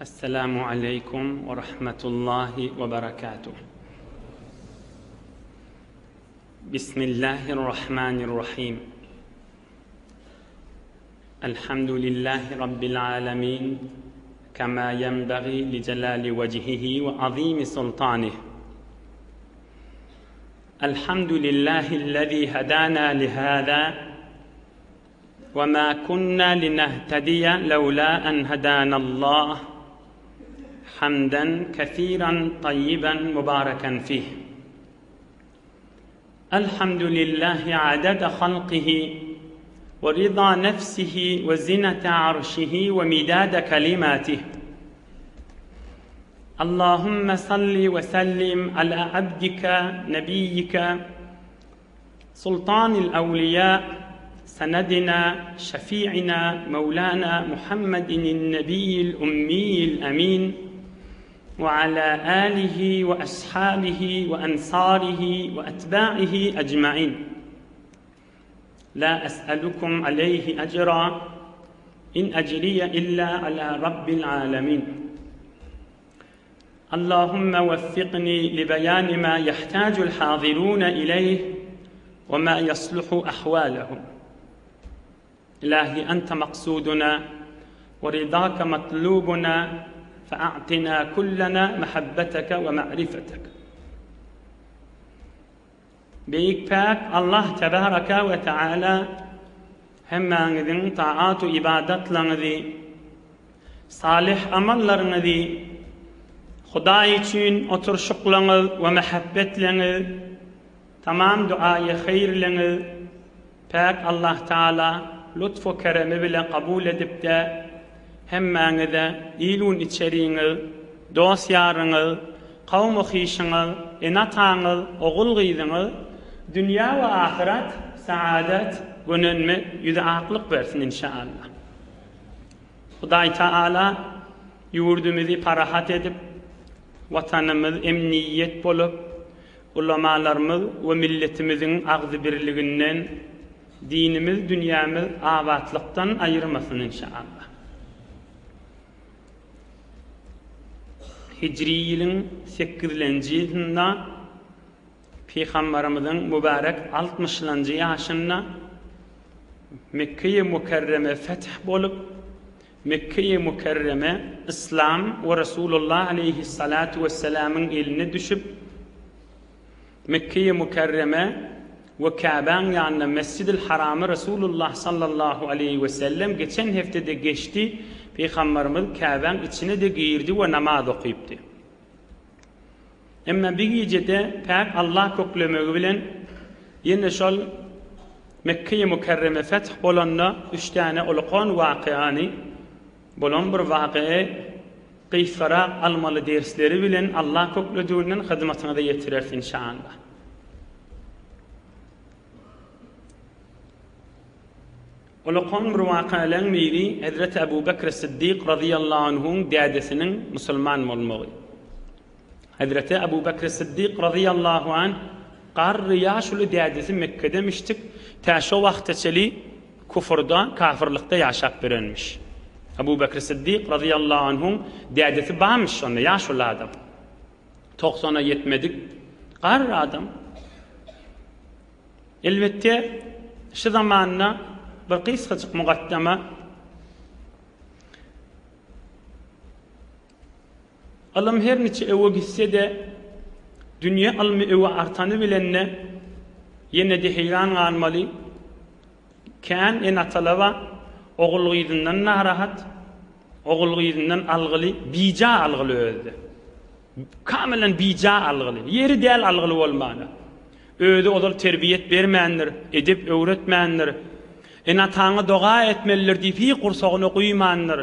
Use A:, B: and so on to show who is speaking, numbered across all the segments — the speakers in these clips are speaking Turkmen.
A: Esselamu aleýkum we rahmetullahi we berekatuh. Bismillahirrahmanirrahim. Elhamdülillahi Rabbil alemin. Kema yenbagi li celali vecihihi ve azimi sultanih. Elhamdülillahillezî hedâna lihâzâ ve mâ kunnâ linehtediye levlâ en hedânallâh hamden kesîren tayyiben mübâreken fîh. Elhamdülillahi adede halkihi ve rıza nefsihi ve zinete arşihi ve midade kelimatih. Allahümme salli ve sellim ala abdike nebiyyike sultanil evliya senedina şefi'ina mevlana Muhammedin nebiyyil ummiyil emin ve ala alihi ve ashabihi ve ensarihi ve etba'ihi ecmain. La es'elukum aleyhi ecra in ecriye illa ala rabbil alemin. Allahümme veffikni li beyani ma yehtacul hazirune ileyh ve ma yasluhu ahvalehum. İlahi ente maksuduna ve ridake matlubuna fe'atina kullena mehabbeteke ve ma'rifetek. Beýik Päk Allah tebaraka we teala hemmäňiziň taat-u ybadatlaryňyzy, salyh amallaryňyzy, Hudaý üçin oturyşyklaryňyz we mähebbetleňiz, tamam duaýy haýyrlaryňyz Päk Allah Taala lutf-u keremi bile kabul edip-de, hemmäňize il-un içeriňiz, dost-ýaryňyz, kowum-u-hyşyňyz, ene-ataňyz, ogul-gyzyňyz dünýä we ahyret saadet, gönenme, ýüzi aklyk bersin inşaallah. Hudaý Taala ýurdumyzy parahat edip, Watanymyz emniýet bolup, ulamalarymyz we milletimiziň agzybirliginden dinimiz dünýämiz abatlykdan aýyrmasyn inşaallah. Hijri ýylyň sekizlenji ýylynda Pygambarymyzyň mübärek altmyşlanjy ýaşynda Mekgeýi Mükerreme feth bolup, Mekgeýi Mükerreme Yslam we Resulullah aleýhissalatu wessalamyň eline düşüp, Mekgeýi Mükerreme we Käbäň ýanynda Mesjidil Haramy Resulullah sallallahu aleýhi wesellem geçen hepdede geçdi, Pygambarymyz Käbäň içine-de girdi we namaz okypdy. Emma bir gijede päk Allah köklemegi bilen ýene şol Mekgeýi Mükerreme feth bolanda üç däne ulukan wakyany bolan bir wakygy gysgarak almaly dersleri bilen Allah köklediginden hyzmatyňyza ýetireris inşaallah. Ulukan bir wakalaryň biri Hezreti Ebu Bekr Siddik razyýallahu anhuň dädesiniň musulman bolmagy. Hezreti Ebu Bekr Siddik razyýallahu anh garry ýaşuly dädesi Mekgedemişdik, tä şo wagta çeli kufurda, kafyrlykda ýaşap ýörenmiş. Ebu Bekr Siddik razyýallahu anhuň dädesi barmyş şonda, ýaşuly adam. Togsana ýetmedik garry adam. Elbetde, şu zamanda bir gysgajyk mugaddama Ylym her niçe öwe gitse-de, dünýe ylmy öwe artany bilen-de, ýene-de heýran galmaly. Kän ene-atalar bar, ogul-gyzyndan narahat, ogul-gyzyndan algyly, bija algyly özi-de. Kamylan bija algyly, ýeri däl algyly bolmana. Özi ozal terbiýet bermändir, edep öwretmändir. Ene-ataňa doga etmelidir diýip hiç gursagyna guýmandyr.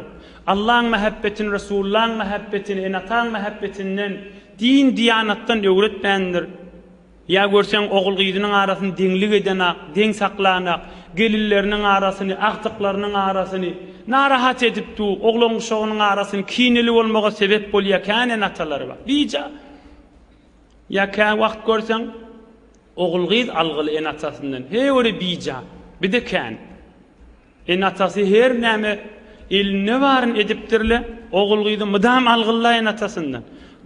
A: Allaň mähebbetini, Resullaň mähebbetini, ene-ataň mähebbetinden, din-diýanatdan öwretmändir. Ýa görseň ogul-gyzynyň arasyny deňlik edenak, deň saklanak, gelinleriniň arasyny, agtyklarynyň arasyny narahat edip dur, oglan-uşagynyň arasyny kineli bolmaga sebep bolýar kän ene-atalary bar. Bija. Ýa käwagt görseň, ogul-gyz algyly ene-atasyndan, heý-öri bija, bir-de kän. Ene-atasy her näme. Elinde baryny edipdirle, ogul-gyzy mydam algylla ene-atasyndan.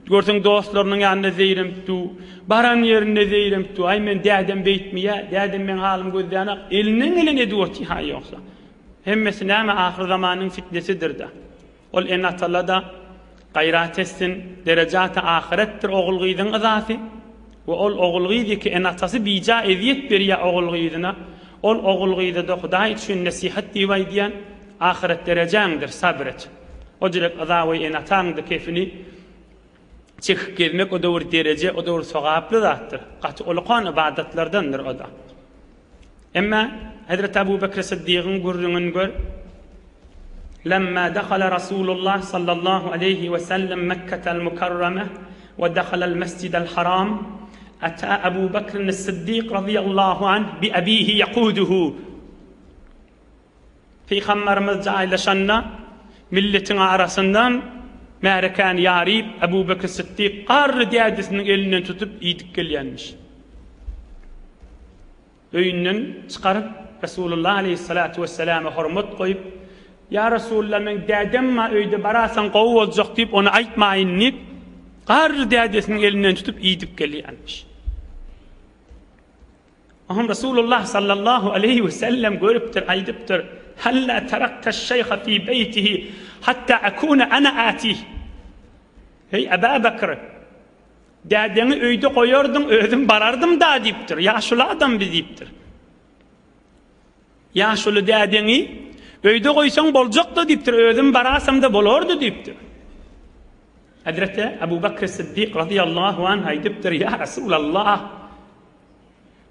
A: Görseň dostlarynyň ýanynda zeýrenip du, baran ýerinde zeýrenip du, aý men dädem beýtmeýä, dädem meň halymy gözlänok, elinden geleni edip otyr-ha ýogsa. Hemmesi näme ahyrzamanyň fitnesidir-dä. Ol ene-atala-da gaýrat etsin, derejaty ahyretdir ogul-gyzyň yzasy we ol ogul-gyz ýeke ene-atasy bija ezýet berýä ogul-gyzyna, ol ogul-gyza-da Hudaý üçin nesihat diýip aýdýan, ahyret derejäňdir, sabr et. O jürek yza we ene-ataňda kefini çekip gezmek o-da bir dereje, o-da bir sogaply zatdyr. Gaty ulukan ybadatlardandyr o-da. Emma Hezreti Abu Bekr Syddygyň gürrüňini gör. Lemma dakhala Rasulullah sallallahu aleýhi we sellem Mekketel Mukarrame we dakhalal Mesjidel Haram ata Abu Bekr Syddyk radiyallahu anh bi abihi yakuduhu. Pygamberimiz jaýlaşanda milletiň arasyndan märekäni ýaryp Abu Bekr Syddyk garry dädesiniň elinden tutup iýdip gelýänmiş. Öýünden çykaryp, Resulullah aleýhissalatu wesselama hormat goýup, Ýa Resulullah, meň dädem bar öýde, barasaň gowy boljak diýip, ony aýtmaýyn diýip, garry dädesiniň elinden tutup iýdip gelýänmiş. Oňam Resulullah sallallahu aleýhi wesellem görüpdir, aýdypdyr, Halla taraktaş-şeýha fi beýtihi hatta akuna ana atih. Eý Aba Bekr, Dädeňi öýde goýardyň, özüm barardym-da diýipdir. Ýaşuly adam bi diýipdir. Ýaşuly dädeňi öýde goýsaň boljak-da diýipdir, özüm barasam-da bolardy diýipdir. Hezreti Abu Bakr Siddik razyýallahu anh aýdypdyr, Ýa Resulallah,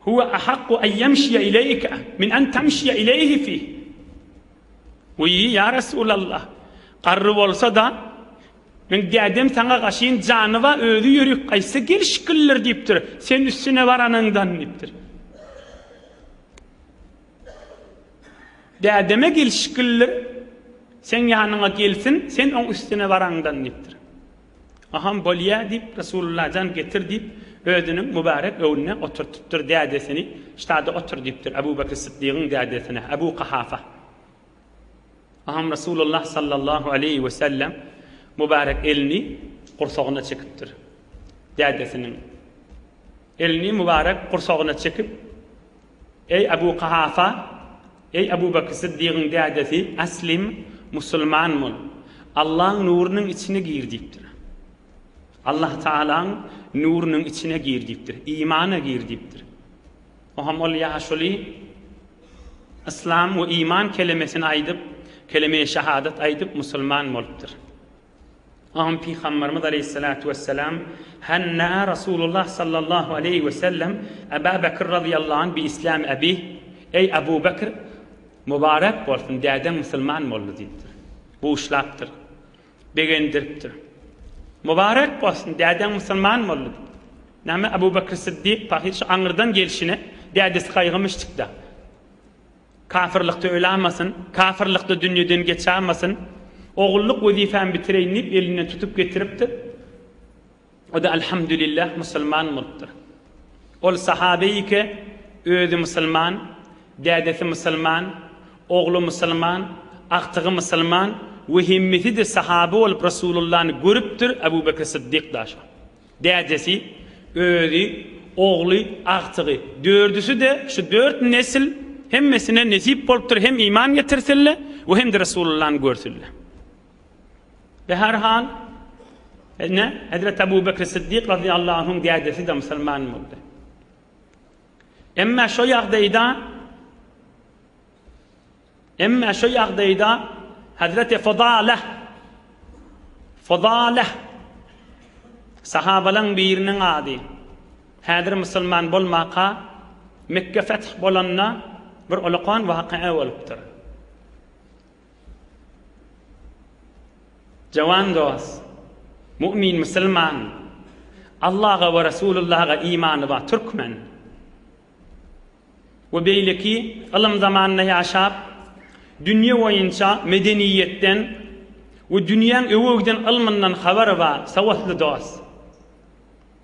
A: huwa ahakku an ýemşiýe ileýke min an tamşiýe ileýhi fi. Wiý, ýa Resulallah, garry bolsa-da, Meň dädem saňa gaşyn jany bar özi ýörük gaýtsa gelşiklidir diýipdir. Sen üstüne baranyňdan diýipdir. Dädeme gelşiklidir. Seň ýanyňa gelsin, sen oň üstüne baraňdan diýipdir. Aham bolýa diýip Resulullah jan getir diýip özüniň mübarek öwünde oturtypdyr dädesini. Ştada otur diýipdir Abu Bekr Siddigiň dädesine Abu Kahafa. Aham Resulullah sallallahu aleýhi we sellem mübarek elini gursagyna çekipdir. Dädesiniň elini mübarek gursagyna çekip, Eý Abu Kahafa, eý Abu Bekr Siddigiň dädesi, aslim, musulman bol. Allaň nurunyň içine gir diýipdir. Allah Tagalaň nurunyň içine gir diýipdir. Imana gir diýipdir. Oňam ol ýaşuly Yslam we iman kelemesini aýdyp, keleme-i şahadat aýdyp musulman bolupdyr. Oňam Pygamberimiz aleýhissalatu wessalam Hannaa Rasulullah sallallahu aleýhi we sellem Aba Bekr razyýallahu anh bi islam abih Eý Abu Bekr mubarek bolsun dädeň musulman boldy diýipdir. Buşlapdyr. Begendiripdir. Mubarek bolsun, dädeň musulman boldy diýip. Näme Abu Bekr Siddik pahyr şu aňyrdan gelşine dädesi gaýgymyşjykda. Kafirlikde ölamasyn, kafirlikde dünýeden geçamasyn, ogullyk wezipämi bitireýin diýip elinden tutup getiripdir. O-da Alhamdulillah musulman bolupdyr. Ol sahabeýike özi musulman, dädesi musulman, ogly musulman, agtygy musulman we hemmesi-de sahabe bolup Resulullany görüpdir, Abu Bekr Syddyk da şo. Dädesi, özi, ogly, agtygy. Dördüsi-de şu dört nesil hemmesine nesip bolupdyr hem iman getirsinle we hem-de Resulullany görsünle. Be-her hal, ine, Hezreti Abu Bekr Siddik razyýallahu anhuň dädesi-de musulman boldy. Emma şo ýagdaýda Emma şo ýagdaýda Hezreti Fudale Fudale sahabalaň biriniň ady häzir musulman bolmaka Mekke feth bolanda bir ulakan wakaa bolupdyr. Jawan dost, mu'min musulman, Allaha we Resulullaha imany bar türkmen we beýleki ylym zamanynda ýaşap, dünýe boýunça medeniýetden we dünýäň öwe giden ylmyndan habary bar sowatly dost.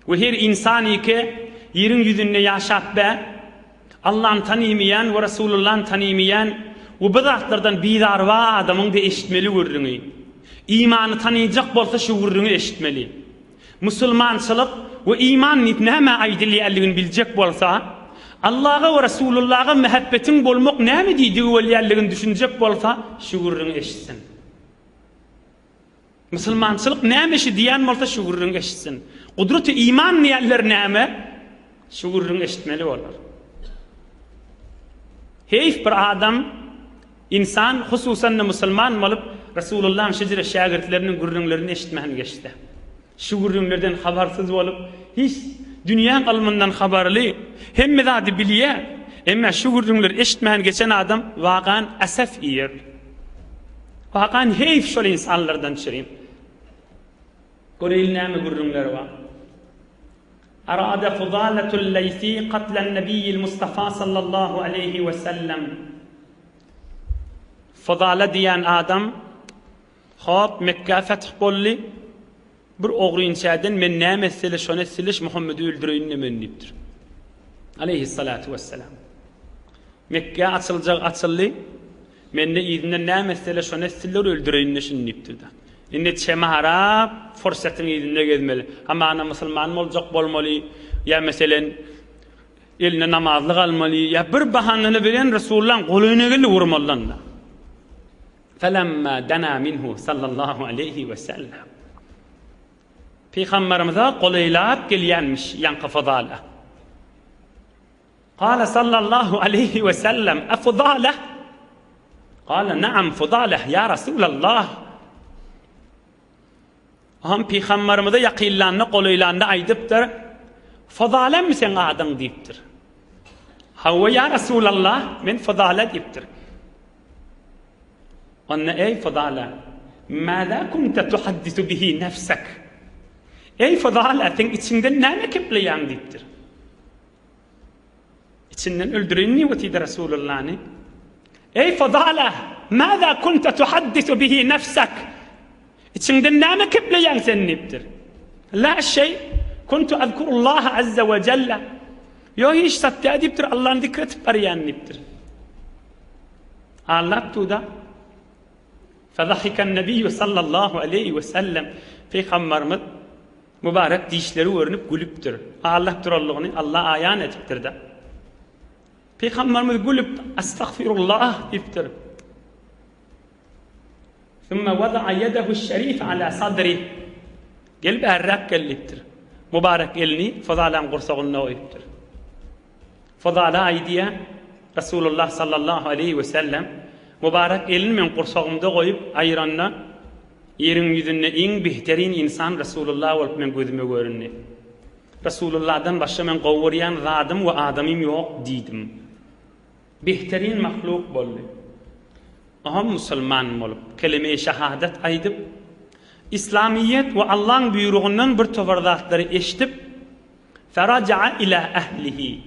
A: We her ynsan ýeke ýeriň ýüzünde ýaşap bä, Allany tanymaýan we Resulullany tanymaýan. we bu zatlardan bizarwa adamyň-da eşitmeli gürrüňi. Imany tanyjak bolsa şu gürrüňi eşitmeli. Musulmançylyk we iman diýip nämä aýdylýanlygyny biljek bolsa, Allaha we Resulullaha mähebbetiň bolmak näme diýdigi bolýanlygyny düşünjek bolsa şu gürrüňi eşitsin. Musulmançylyk näme şi diýen bolsa şu gürrüňi eşitsin. Gudraty iman diýenler näme? Şu gürrüňi eşitmeli bolar. Heýf bir adam, ynsan, hususan-da musulman bolup, Resulullahyň şejere şägirtleriniň gürrüňlerini eşitmän geçse. Şu gürrüňlerden habarsyz bolup, hiç dünýäň ylmyndan habarly, hemme zady bilýär, emma şu gürrüňleri eşitmän geçen adam wagan esef iýer. Wagan heýf şol ynsanlardan çürim. Göreýli näme gürrüňleri bar. Arada Fudalatul Leýsi katlen Nebiýil Mustafa sallallahu aleýhi we sellem. Fudala diýen adam hop Mekge feth boldy. Bir ogrynçäden men näme etsele şony etseleş Muhammedi öldüreýin men diýipdir. Aleýhissalatu wesselam. Mekge açyljak açyldy. Mende yzyndan näme etsele şony etsinler öldüreýin-de şuny diýipdir-de. Indi çemarap fursatyň yzynda gezmeli. Hamana musulman boljak bolmaly, ýa meselen eline namazlyk almaly, ýa bir bahanyny bilen Resulullaň golaýyna gelip urmalydan-da. Felemma dana minhu sallallahu aleýhi we sellem. Pygamberimize golaýlap gelýänmiş ýaňky Fazala. Kale sallallahu aleýhi we sellem, E Fudaleh? Kale naam Fudaleh ýa Rasulallah. Oňam pygamberimize ýakynlanda, golaýlanda aýdypdyr, Fudalemi seň adyň diýipdir. Hawa ýa Rasulallah, men Fudale diýipdir. Onda eý Fudale, Mäzä kunte tuhaddisu bihi nefsek? Eý Fudale, sen içiňden näme kepleýäň diýipdir. İçinden öldüreýin diýip otyrdy Resulullany. Eý Fadala, maza kunta tuhaddisu bihi nefsek? İçiňden näme kepleýäň sen diýipdir. La şey, kuntu azkurullaha azza we jalla. Ýok hiç zat däl diýipdir, Allahny zikr etip barýan diýipdir. Allap duda. Fadahikan nabiyyu sallallahu aleyhi we sellem Peygamberimiz Mübarek dişleri görnüp gülüpdir. Aldap duranlygyny Allah aýan edipdir-de. Pygamberimiz gülüp, Estagfirullah diýipdir. Sümme wada'a yedehu şerif ala sadri. Gel bärräk gel diýipdir. Mübarek elini Fazalaň gursagynda goýupdyr. Fazala aýdýar, Resulullah sallallahu aleýhi we sellem mübarek elini meň gursagymda goýup aýyranda, Ýeriň ýüzünde iň bihterin ynsan Resulullah bolup meň gözüme göründi. Resulullahdan başga meň gowy görýän zadym we adamym ýok diýdim. Bihterin mahluk boldy. Oňam musulman bolup, keleme-i şahadat aýdyp, Islamyýet we Allaň buýrugyndan bir topar zatlary eşidip, Feraja'a ila ehlihi.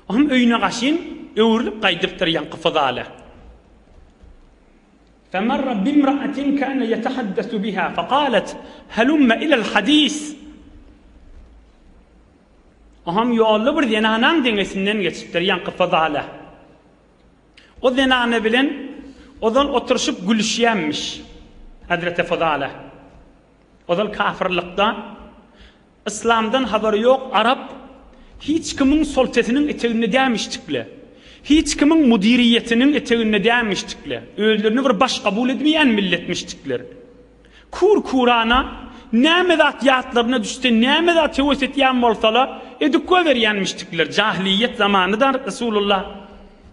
A: Oňam öýüne gaşyn öwrülip gaýdypdyr ýaňky Fuzale. Femerre bimra'atin kâne yetehaddesu biha fekalet helumme ilel hadis. Oňam ýolda bir zenanaň deňesinden geçipdir, ýaňky Fazala. O zenana bilen ozal oturyşyp gülüşýänmiş Hazreti Fazala. Ozal kafirlikde Yslamdan habary ýok arap hiç kimiň soltesiniň eteginde dämişdikle. Hiç kimiň müdiriýetiniň eteginde dämişdikle. Özlerini bir baş kabul edmeýän milletmişdikler. Kur-kurana näme zat ýatlaryna düşse, näme zat höwes etýän bolsala, edip goýberýänmişdikler. Jahiliýet zamanyda Resulullah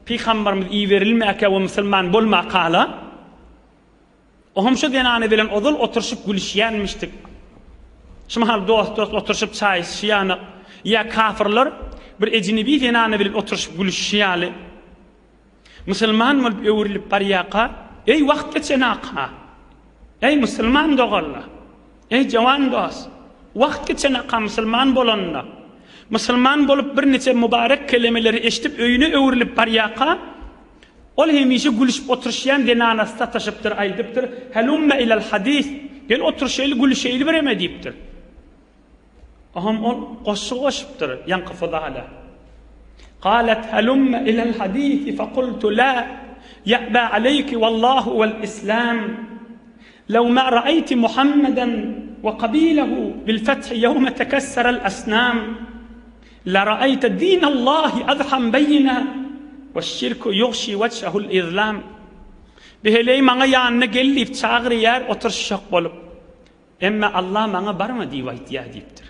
A: pygamberimiz iberilmäkä we musulman bolmakala, Oňam şu zenany bilen ozal oturyşyp gülüşýänmişdik. Şu mahal dost-dost oturyşyp çaý içişi ýaly, ýa kafyrlar bir ejnebi zenany bilen oturyşyp gülüşişi ýaly. Musulman bolup öwrülip barýarka, Eý, wagt geçenaka! Eý, musulman doganlar! Eý, jowan dost! Wagt geçenaka musulman bolanyna, musulman bolup birniçe mübarek kelemeleri eşidip öýüne öwrülip barýarka, Ol hemişe gülüşip oturyşýan zenanasy sataşypdyr, aýdypdyr, Helumme ilel hadis, gel oturyşaýly, gülüşeýli bireme diýipdir. Oňam ol goşgy goşupdyr, ýaňky Fudala. Galet halumme ilel hadisi fekultu la ya'ba aleyki wallahu vel islam lew ma ra'ayti Muhammeden ve kabilehu bil fethi yevme tekesserel asnam la ra'ayte dinallahi azham beýina ve şirku yugşi veçhehul izlam Bir heleý maňa ýanyna gel diýip çagyrýar oturyşjak bolup. Emme Allah maňa barma diýip aýtýar diýipdir.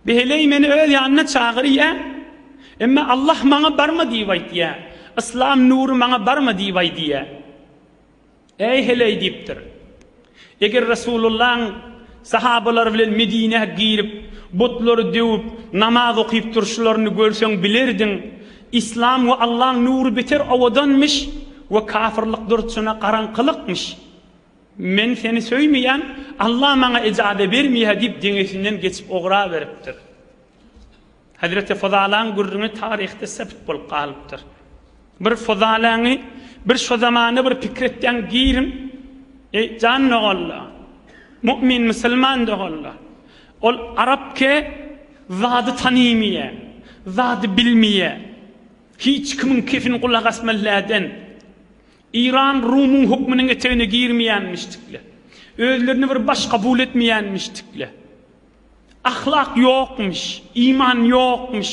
A: Bir heleý meni öz ýanyna çagyrýa, emma Allah maňa barma diýip aýtýa. Yslam nury maňa barma diýip aýdýa. Eý heleý diýipdir. Eger Resulullaň sahabalary bilen Medinä girip, butlary döwüp, namaz okyp durşularyny görseň bilerdiň. Yslam we Allaň nury beter owadanmyş we kafyrlyk durşuna garaňkylykmyş. Men seni söýmeýän, Allah maňa ejaza bermeýär diýip deňesinden geçip ograberipdir. Hezreti Fuzalaň gürrüňi taryhda sebt bolup galypdyr. Bir Fuzalaňy bir şo zamana bir pikir etýäň giriň, eý jan doganlar, mu'min musulman doganlar, ol arap ke zady tanymaýar, zady bilmeýär, hiç kimiň kefini gulak asmaly läden. Eýran Rumyň hökmüniň etegine girmeýänmişdikle. Özlerini bir baş kabul etmeýänmişdikle. Ahlak ýokmyş, iman ýokmyş.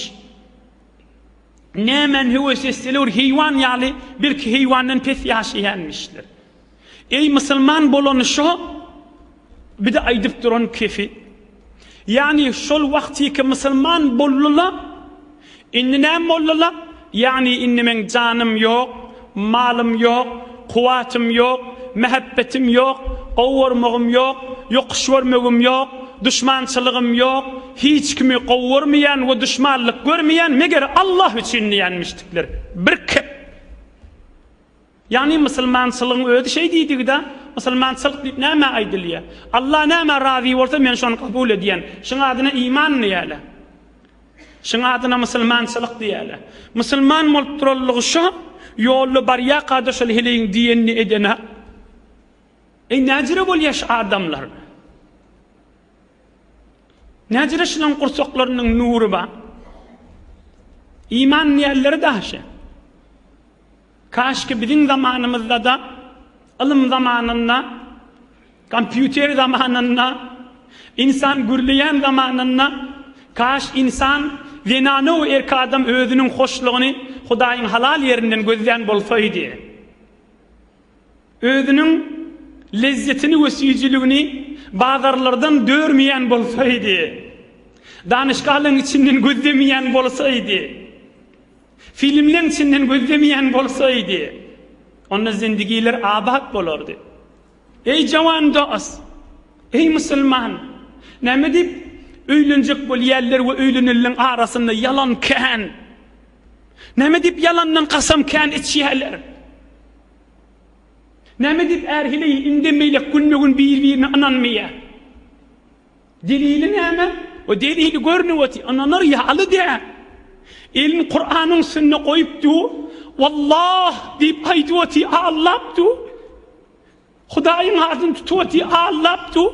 A: Nämäni höwes etseler bir heýwan ýaly, belki heýwandan pes ýaşaýanmişler. Eý musulman bolany şo, bir-de aýdyp duran kefi. Ýagny şol wagtyky musulman boldular, indi näme boldular? Ýagny indi meň janym ýok, malym ýok, kuwwatym ýok, mähepbetim ýok, gowy görmegim ýok, ýokuş görmegim ýok, duşmançylygym ýok, hiç kimi gowy görmeýän we duşmanlyk görmeýän, meger Allah üçin diýenmişdikler. Bir kep. Ýagny musulmançylygyň özi şeý diýdigi-dä, musulmançylyk diýip nämä aýdylýar? Allah nämä razy bolsa men şony kabul edýän. Şuň adyna iman diýýärler. Şuň adyna musulmançylyk diýýärler. Musulman bolup duranlygy şo, ýolda barýarka-da şol heleýiň diýenini edenak. Eý näjüre bolýar şu adamlar? Näjüre şulaň gursaklarynyň nury bar? Iman diýýärleri daşy. Kaşki biziň zamanymyzda-da ylym zamanynda, kompýuter zamanynda, ynsan gürleýän zamanynda, kaş ynsan zenana we erkek adam özüniň hoşlugyny Hudaýyň halal ýerinden gözlän bolsaýdy. Özüniň lezzetini we süýjüligini bazarlardan dörmeýän bolsaýdy. Danyşgahlyň içinden gözlemeýän bolsaýdy. Filmleň içinden gözlemeýän bolsaýdy, onda zindigiler abat bolardy. Eý jawan dos! Eý musulman! Näme diýip öýlenjek bolýanlar we öýlenenleň arasynda ýalan kän? Näme diýip ýalandan kasam kän içýärler? Näme diýip är-heleý indem beýlek günbe-gün bir-birine ynanmaýar? Delili näme? O delili görnüp otyr, ynanar ýaly däl. Elini Kuranyň üstünde goýup dur, Wallah diýip aýdyp otyr, allap dur. Hudaýyň adyny tutup otyr, allap dur.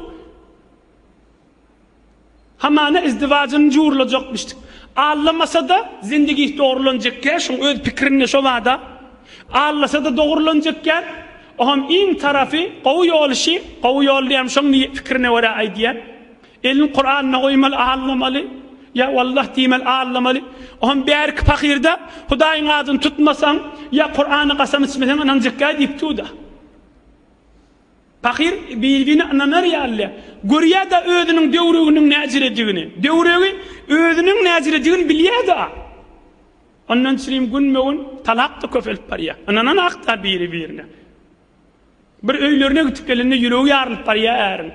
A: Hamana izdiwajyny jurlajakmyşdyk. Allamasa-da zindigisi dogrulanjakýar, şoň öz pikirinde şo bada. Allasa-da dogrulanjakýar. Oňam iň tarapy gowy ýol şi, gowy ýol diýýän şoň pikirine görä aýdýan. Elini Kuranyna goýmaly, allamaly. Ýa wallah diýmeli, allamaly. Oňam bärki pahyrda Hudaýyň adyny tutmasaň, ýa Kurana kasam içmeseň ynanjakýa diýip dur-da. Pahyr bir-birine ynanar ýaly, görýär-de özüniň döwreginiň näjiredigini. Döwregi özüniň näjiredigini bilýär-de. Ondan çürim günbe-gün talak-da köpelip barýar. Ynananakda biri-birine. Bir öýlerine gidip gelende ýüregi ýarylyp barýar äriň.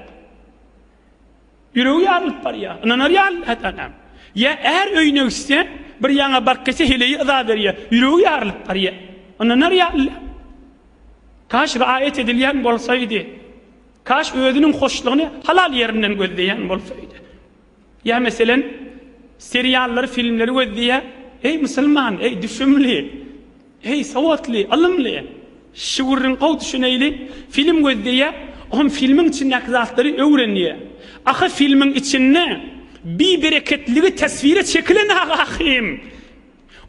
A: Ýüregi ýarylyp barýar. Ynanar ýaly däl. Ýa är öýüne gitse, bir ýaňa baryp gelse heleýi yza berýär. Ýüregi ýarylyp barýar. Ynanar ýaly däl. Kaş raýat edilýän bolsaýdy. Kaş özüniň hoşlugyny halal ýerinden gözleýän bolsaýdy. Ýa meselen, seriallary, filmleri gözleýär. Eý musulman, eý düşümli, eý sowatly, ylymly. Şu gürrüň gowy düşüneýli. Film gözleýär, oňam filmiň içindäki zatlary öwrenýär. Ahy filmiň içinde bibereketligi teswire çekilen ahym.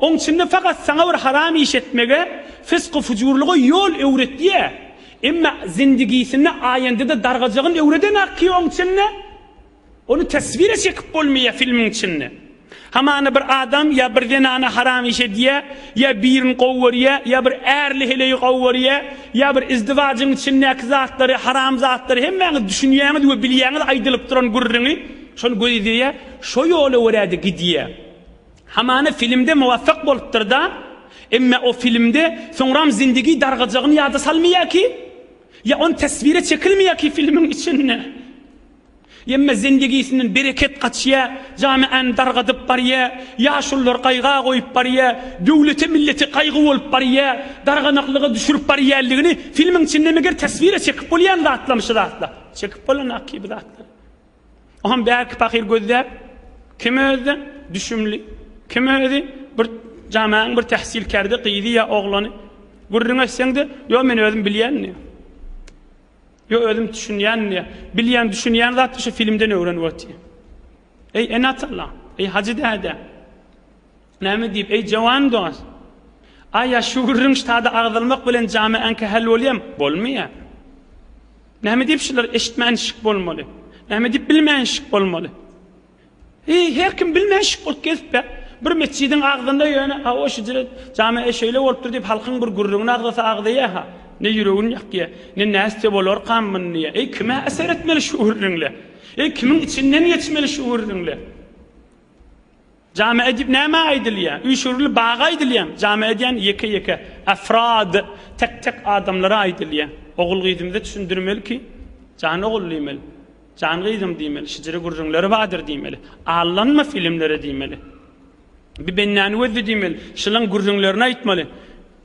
A: Oň içinde fakat saňa bir haram iş etmege, fysky-fujurlyga ýol öwretýä. Emma zindigisinde aýandada dargajagyn öwredenak ki oň içinde. Ony teswire çekip bolmaýar filmiň içinde. Hamana bir adam ýa bir zenana haram iş edýär, ýa birini gowy görýär, ýa bir ärli heleýi gowy görýär, ýa bir izdiwajyň içindäki zatlary, haram zatlary hemmäňiz düşünýäňiz we bilýäňiz aýdylyp duran gürrüňi, şony gözleýär, şo ýola görä-de gidýär. Hamana filmde muwaffak bolupdyr-da, emme o filmde soňram zindigi dargajagyny ýada salmaýar ki, ýa ony teswire çekilmeýär ki filmiň içinde. Emme zendigisinden bereket gaçýa, jamiany dargadyp barýa, ýaşululary gaýga goýup barýa, döwlete millete gaýgy bolup barýa, darganaklyga düşürip barýanlygyny filmiň içinde meger teswire çekip bolýan zatlarmy şu zatlar? Çekip bolanakki bu zatlar. Oham bärki pahyr gözläp, kim özde düşümli, kim özi bir jamianyň bir tähsilkärde gyzy ýa oglany gürrüň etseňde, ýo men özüm bilýän diýýär. Ýo özüm düşünýän diýýär. Bilýän düşünýän zatdy şu filmden öwrenip otyr. Eý ene-atalar, eý hajy däde. Näme diýip, eý jawan dost. Aýa şu gürrüň ştada agzalmak bilen jamiaňky hal bolýam? Bolmaýar. Näme diýip şular eşitmän şik bolmaly? Näme diýip bilmän şik bolmaly? Eý, her kim bilmänşik bolup gezip-ä, bir metjidiň agzynda ýöne, hawa, şujra jame şeýle bolupdyr diýip, halkyň bir gürrüňini agzasa agzaýa-ha, ne ýüregini ýakýa, ne nätse bolarkam muny diýýä. Eý, kime eser etmeli şu gürrüňle? Eý, kimiň içinden geçmeli şu gürrüňle? Jame diýip nämä aýdylýa? Üýşürli baga aýdylýamy? Jame diýen ýeke-ýeke, efrad, tek-tek adamlara aýdylýa. Ogul-gyzymyza düşündirmeli ki, jan ogul diýmeli. Jan gyzym diýmeli, şijire gürrüňleri bardyr diýmeli. Aldanma filmlere diýmeli. Bir bendäni gözle diýmeli, şylaň gürrüňlerini aýtmaly.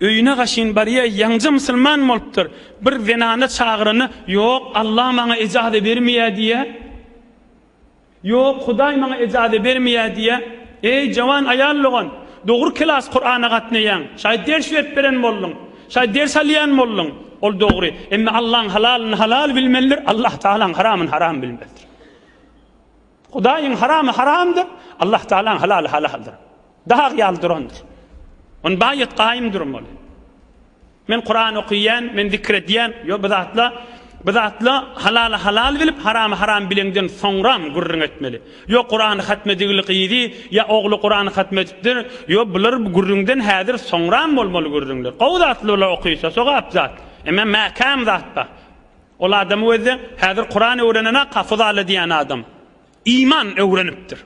A: Öýüne gaşyn barýa, ýaňja musulman bolupdyr. Bir zenana çagyranda, Ýok, Allah maňa ejaza bermeýär diýýär. Ýok, Hudaý maňa ejaza bermeýär diýýär. Eý, jawan aýal dogan, dogry kelas Kurana gatnaýaň. Şaýat ders berip beren bolduň. Şaýat ders alýan bolduň. Ol dogry. Emme Allaň halalyny halal bilmelidir, Allah Tagalaň haramyny haram bilmelidir. Hudaýyň haramy haramdyr, Allah Tagalaň halaly halaldyr. Dag ýaly durandyr. Ony baýat gaýym durmaly. Men Kuran okyýan, men zikr edýän, ýok bu zatla, bu zatla halaly halal bilip, haramy haram bileňden soňram gürrüň etmeli. Ýok Kurany hatm edigli gyzy ýa ogly Kurany hatm edipdir, ýok bular bu gürrüňden häzir soňram bolmaly gürrüňler. Gowy zatly bular okysa, sogap zat. Emma mäkäm zat bar. Ol adamy gözle, häzir Kuran öwrenenak hafyz ala diýen adam. Iman öwrenipdir.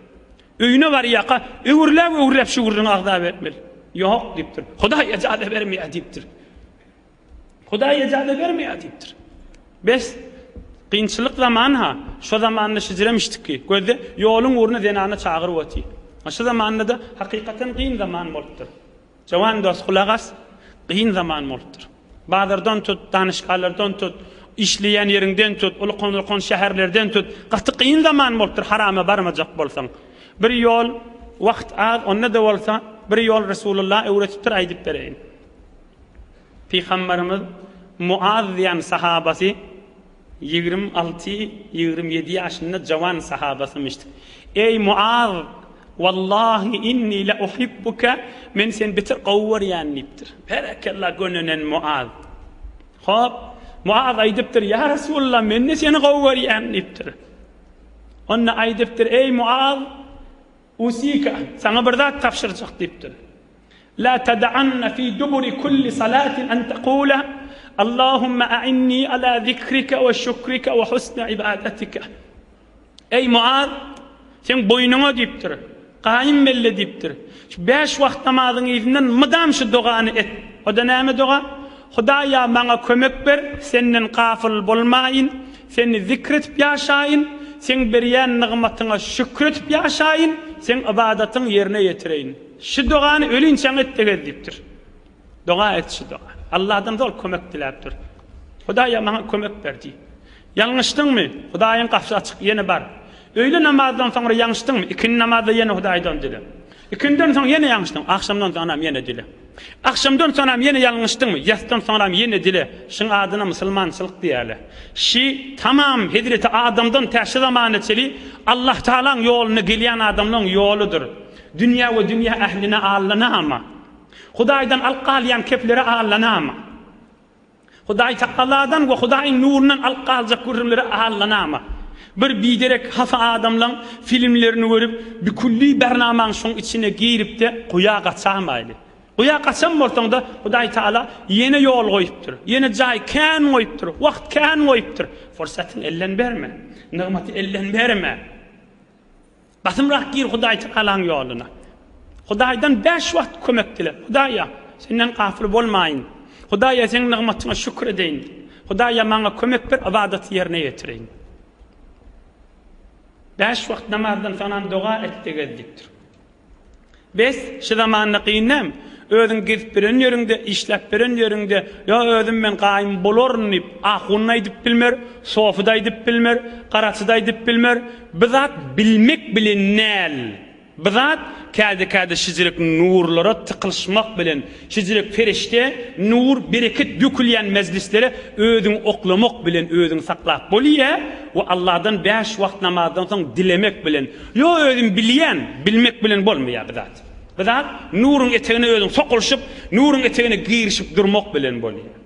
A: Öýüne barýarka, öwürläp-öwürläp şu gürrüňi agza bermeli. Ýok diýipdir. Hudaý ejaza bermeýär diýipdir. Hudaý ejaza bermeýär diýipdir. Bes, kynçylyk zaman-ha, şo zamanda şijirem içdikki. Gözde, ýoluň ugruna zenany çagyryp otyr. Şu zamanda-da hakykatan kyn zaman bolupdyr. Jawan dost gulak as, kyn zaman bolupdyr. Bazardan tut, danyşgalardan tut, işleýän ýeriňden tut, ulkan-ulkan şäherlerden tut, gaty kyn zaman bolupdyr harama barmajak bolsaň. Bir ýol, wagt az, onda-da bolsa, bir ýol Resulullah öwretipdir, aýdyp bereýin. Pygamberimiz Muaz diýen sahabasy 26, 27 ýaşynda jawan sahabasymyşdyk. Eý Muaz, wallahi inni le uhibbuke, men seni beter gowy görýän diýipdir. Berekella gönenen Muaz. Hop, Muaz aýdypdyr, Ýa Resulullah, men-de seni gowy görýän diýipdir. Onda aýdypdyr, Eý Muaz, Usika, saňa bir zat tabşyrjak diýipdir. La tada'anna fi duburi kulli salatin an taqula, Allahumma a'inni ala zikrika we şükrika we husni ibadatika. Eý Muaz, seň boýnuňa diýipdir. Gaýym belle diýipdir. Şu bäş wagt namazyň yzyndan mydam şu dogany et. O-da näme doga? Hudaýa maňa kömek ber, senden gafyl bolmaýyn, Seni zikr edip ýaşaýyn, Seň berýän nygmatyňa şükür edip ýaşaýyn, Seň ybadatyňy ýerine ýetireýin. Şu dogany ölinçäň et-de gez diýipdir. Doga et şu dogany. Allahdan zol kömek diläp dur. Hudaýa maňa kömek ber diý. Ýalňyşdyňmy? Hudaýyň gapysy açyk, ýene bar. Öýle namazdan soňra ýalňyşdyňmy? Ikindi namazda ýene Hudaýdan dile. Ikindiden soň ýene ýalňyşdyň, agşamdan soňram ýene dile. Agşamdan soňram ýene ýalňyşdyňmy, ýasdan soňram ýene dile. Şyň adyna musulmançylyk diýýärler. Şi tamam hezreti Adamdan tä şu zamana çeli Allahtagalaň ýoluna gelýän adamlaň ýoludyr. Dünýä we dünýä ähline allanama. Hudaýdan alyp galýan keplere allanama. Hudaý Tagaladan we Hudaýyň nurundan alyp galjak gürrüňlere allanama. Bir biderek hapa adamlaň filmlerini görüp, bikülli bernamaň şoň içine girip-de guýa gaçamaýly. Guýa gaçan bolsaň-da, Hudaý Tagala ýene ýol goýupdyr, ýene jaý kän goýupdyr, wagt kän goýupdyr. Fursatyňy elden berme, nygmaty elden berme. Basymrak gir Hudaý Tagalaň ýoluna. Hudaýdan bäş wagt kömek dile. Hudaýa, senden gafyl bolmaýyn. Hudaýa, seň nygmatyňa şükür edeýin. Hudaýa, maňa kömek ber, ybadaty ýerine ýetireýin. Bäş wagt namazdan soňam doga et-de gez diýipdir. Bes, şu zamanda kyn dämi? Özüň gezip beren ýeriňde, işläp beren ýeriňde, ýa özüm men gaýym bolaryn diýip, ahun-da aýdyp bilmer, sofy-da aýdyp bilmer, garaçy-da aýdyp bilmer. Bu zat bilmek bilen däl. Bu zat käde-käde şijirek nurlara tykylyşmak bilen, şijirek perişde, nur, bereket dökülýän mejlislere özüňi oklamak bilen özüňi saklap bolýar we Allahdan bäş wagt namazdan soň dilemek bilen. Ýok özüm bilýän, bilmek bilen bolmaýar bu zat. Bu zat nuruň etegine özüň sokulyşyp, nuruň etegine girişip durmak bilen bolýar.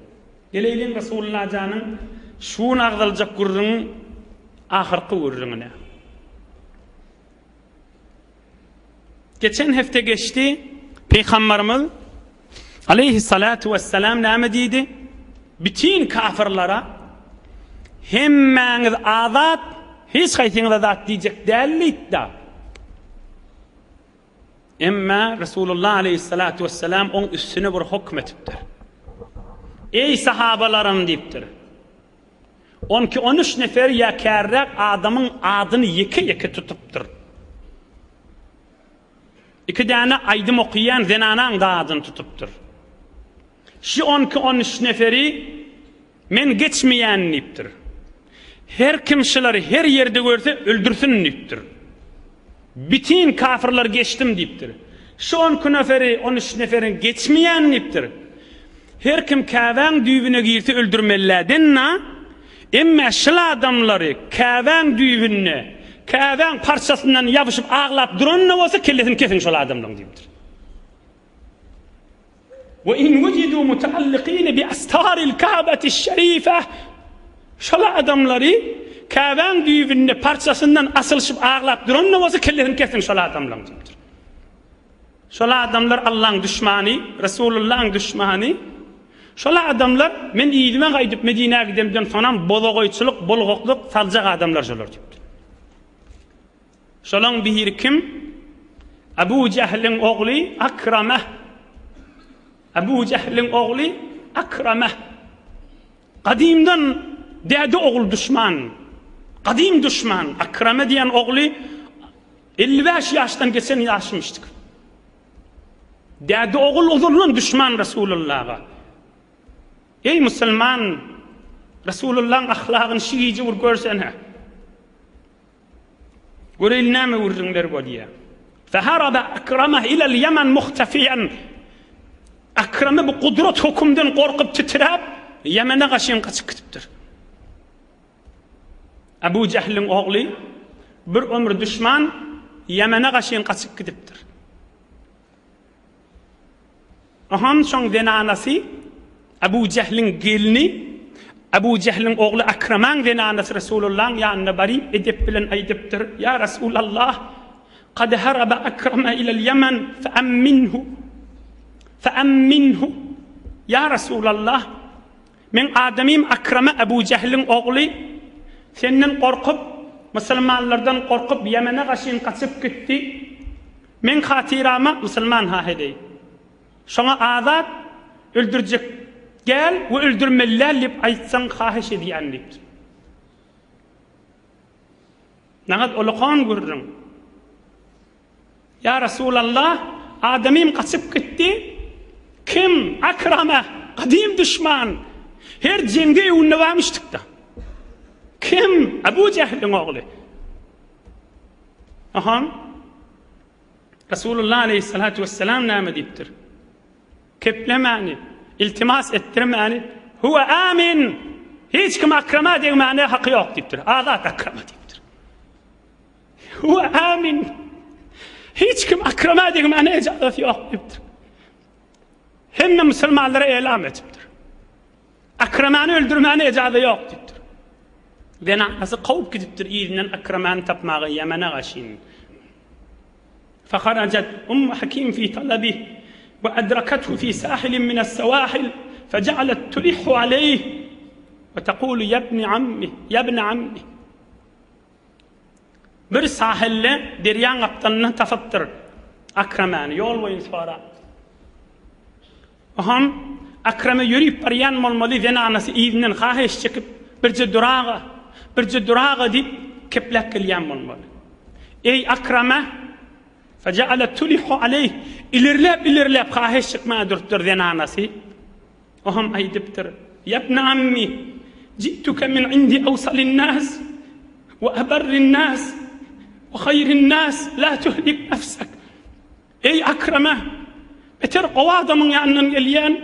A: Geleýliň Resulullah janyň şu gün agzaljak gürrüňiň ahyrky gürrüňine. Geçen hepde geçdi, Pygambarymyz aleýhissalatu wessalam näme diýdi? Bütin kafirlara hemmäňiz azat, hiç haýsyňyza zat diýjek däl diýdi. Emma Resulullah aleýhissalatu wessalam oň üstüne bir hukm etipdir. Eý sahabalarym diýipdir. On iki-on üç nefer ýa kärräk adamyň adyny ýeke-ýeke tutupdyr. Iki däne aýdym okaýan zenanaň-da adyny tutupdyr. Şu on iki-on üç neferi men geçmeýän diýipdir. Her kim şulary her ýerde görse öldürsin diýipdir. Bütin kafyrlary geçdim diýipdir. Şu on iki neferi, on üç neferin geçmeýän diýipdir. Her kim Käbäň düýbüne girse öldürmeliläden-na, emmä şul adamlary Käbäň düýbünde, Käbäň parçasyndan ýabyşyp aglap duran-da bolsa kellesini kesiň şol adamlaryň diýipdir. We in wujidu mutaallikine bi astaril Ka'bati'ş-şerife Şol adamlary Käbäň düýbünde parçasyndan asylyşyp aglap duran-da bolsa kellesini kesiň şol adamlaryň diýipdir. Şol adamlar Allaň duşmany, Resulullaň duşmany. Şol adamlar men yzyma gaýdyp Medinä gidemden sonam bozagoýçylyk, bolgaklyk saljak adamlar şolar diýipdir. Şolaň biri kim? Abu Jehliň ogly Akrame. Abu Jehliň ogly Akrame. Gadymdan däde ogul duşman. Gadym duşman Akrame diýen ogly 55 ýaşdan geçen ýaşmyşdyk. Däde ogul ozaldan duşman Resulullaha. Eý musulman, Resulullahyň ahlagyny şu gije bir görsene. Göreýli näme gürrüňler bolýar. Feharaba Akrama ilel Ýemen muhtafiýan. Akrama bu gudrat hökümden gorkup titräp, Ýemene gaşyn gaçyp gidipdir. Abu Jehliň ogly bir ömür düşman Ýemene gaşyn gaçyp gidipdir. Oňam şoň zenanasy Abu Jehliň gelni, Abu Jehliň ogly Akramaň zenanasy Resulullahyň ýanyna baryp edep bilen aýdypdyr, Ýa Resulallah, kad haraba Akrama ilel Ýemen feamminhu. Feamminhu. Ýa Resulallah, meň adamym Akrama Abu Jehliň ogly senden gorkup, musulmanlardan gorkup Ýemene gaşyn gaçyp gitdi. Meň hatyrama musulman ha heleý. Şoňa azat öldürjek däl we öldürmeli däl diýip aýtsaň hahyş edýän diýipdir. Nagat ulakan gürrüň. Ýa Resulallah, adamym gaçyp gitdi. Kim? Akrama, gadym duşman. Her jeňde öwünde barmyşdykda. Kim? Abu Jehliň ogly. Aha. Resulullah aleyhissalatu vesselam näme diýipdir? Keplemäni, iltimas etdirmäni, huwe amin. Hiç kim akrama degmäne haky ýok diýipdir. Azat akrama diýipdir. Huwe amin. Hiç kim Akrama degmäne ejazasy ýok diýipdir. Hemme musulmanlara elam edipdir. Akramany öldürmäne ejaza ýok diýipdir. Zenanasy kowup gidipdir yzyndan Akramany tapmaga Ýemene gaşyn. Faharajat Ummu Hakim fi talabih we adrakathu fi sahilin min as-sawahil faja'alat tulihhu aleyh we taqulu ya ibni ammi ya ibni ammi. Bir sahilde derýaň gapdalyndan tapypdyr Akramany ýol boýun sorap. Oham Akrama ýörüp barýan bolmaly zenanasy yzyndan haheş çekip birje duraga, birje duraga diýip kepläp gelýän bolmaly. Eý Akrama! Fejeale tulihu aleýh ilerläp-ilerläp haheş çekmäge durupdyr zenanasy. Oham aýdypdyr, Ýabne ammi, ji'tuke min indi awsalin-nas we abarrin-nas we haýrin-nas la tuhlik nefsek. Eý, Akrama! Beter gowy adamyň ýanyndan gelýän,